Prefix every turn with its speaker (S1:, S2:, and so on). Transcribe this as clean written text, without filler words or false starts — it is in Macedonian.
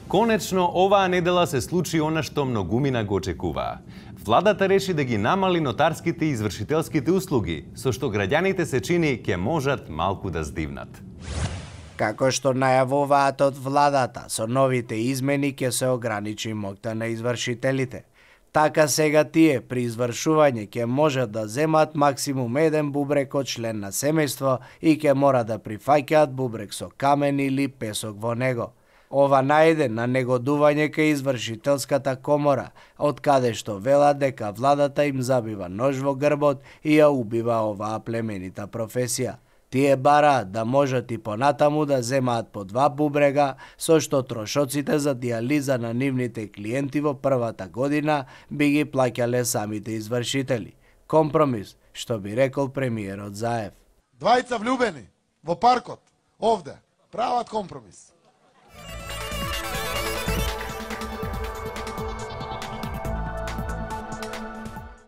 S1: Конечно, оваа недела се случи она што многумина го очекуваа. Владата реши да ги намали нотарските и извршителските услуги, со што граѓаните се чини ќе можат малку да здивнат.
S2: Како што најавуваат од владата, со новите измени ќе се ограничи моќта на извршителите. Така сега тие при извршување ќе можат да земат максимум 1 бубрек од член на семејство и ќе мора да прифаќаат бубрек со камен или песок во него. Ова најде на негодување кај извршителската комора, од каде што велат дека владата им забива нож во грбот и ја убива оваа племенита професија. Тие бараат да можат и понатаму да земаат по 2 бубрега, со што трошоците за диализа на нивните клиенти во првата година би ги плаќале самите извршители. Компромис, што би рекол премиерот Заев.
S3: Двајца влюбени во паркот, овде, прават компромис.